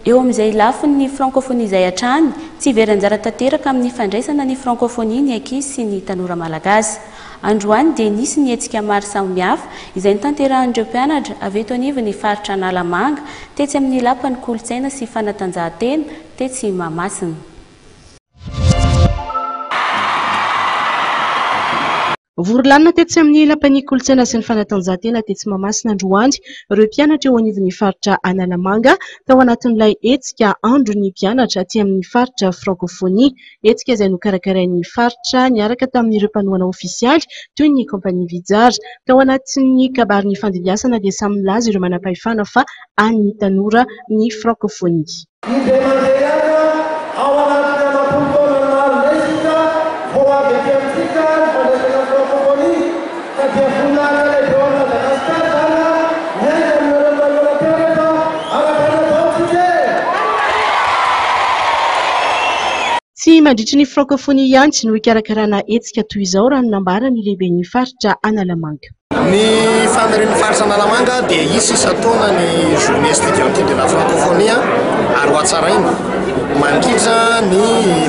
Eo amin'izay lafiny Frankôfônia izay hatrany, tsy very anjara tanteraka amin'ny fandraisana ny Frankôfônia ny ankizy sy ny tanora malagasy. Androany dia nisy ny hetsika maro samihafa izay notanterahin'ireo mpianatra avy eto anivon'ny faritra Analamanga tetsy amin'ny Lapan'ny Kolontsaina sy Fanatanjahantena tetsy Mahamasina. Vory lanona tetsy amin'ny Lapan'ny Kolontsaina sy ny Fanatanjahantena tetsy Mahamasina androany ireo mpianatra eo anivon'ny faritra Analamanga tao anatin'ilay hetsika Andron'ny mpianatra aty amin'ny faritra Frankôfônia. Hetsika izay nokarakarain'ny faritra niaraka tamin'ireo mpanohana ofisialy toy ny kaompania Vijara. Tao anatin'ny kabary nifandimbiasana dia samy nilaza ireo manampahefana fa an'ny tanora ny Frankôfônia. Indray mandeha ihany ao anatin'ny amam-polo taonany maro indray sisa vao avy aty amintsika ny fandraisana ny Francophonie ka dia voninahitra lehibe ho an'i Madagasikara izany an! Miainga aminareo tanora mpianatra, arahabaina daholo tsika e! Tsy mandritry ny Francophonie ihany no hikarakarana hetsika toy izao raha ny nambaran'ny lehiben'ny faritra Analamanga. Ny fanirian'ny faritra Analamanga dia hisy isan-taona ny journée estudiantine de la francophonie ary ho hatsaraina mandritra ny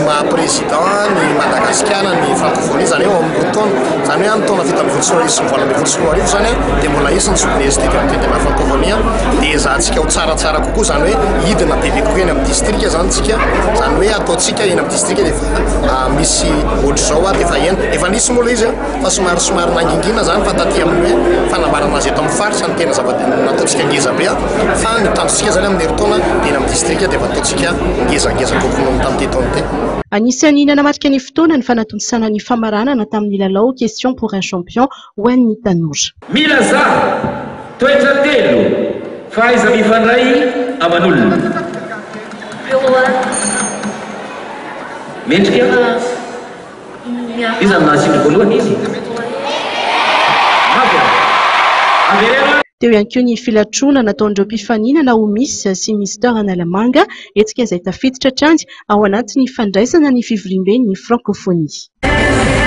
maha président ny Madagasikara ny francophonie izany hoe ao amin'ny roa taona, izany hoe amin'ny taona 2017 sy 2018 izany dia mbola hisy ny journée estudiantine de la francophonie dia ezahantsika ho tsaratsara kokoa izany hoe hidina bebe kokoa eny amin'ny distrika izany tsika, izany hoe ataontsika eny amin'ny distrika dia efa misy ohatr'izao dia efa eny, efa nisy moa ilay izy. Fa somary somary nangingina zany fa taty amin'ny hoe fanambarana azy eto amin'ny faritra no tena zava-dehibe nataontsika ngeza be fa ny tanjontsika zany amin'ny herintaona dia eny amin'ny distrika dia efa ataontsika ngezangeza kokoa noho ny tamin'ity taona ity. Anisan'ny nanamarika ny fotoana ny fanatontosana ny famaranana tamin'ny lalao Question pour un champion ho an'ny tanora. Milazà toetra telo fahaiza-mifandray aman'olona. Mendrika. Iza no nahasindry voalohany? Izy. Mafy a! Avereno a! Teo ihany koa ny filatroana nataon'ireo mpifaninana ho Miss sy Mister Analamanga, hetsika izay tafiditra hatrany ao anatin'ny fandraisana ny fivoriamben'ny Frankôfônia.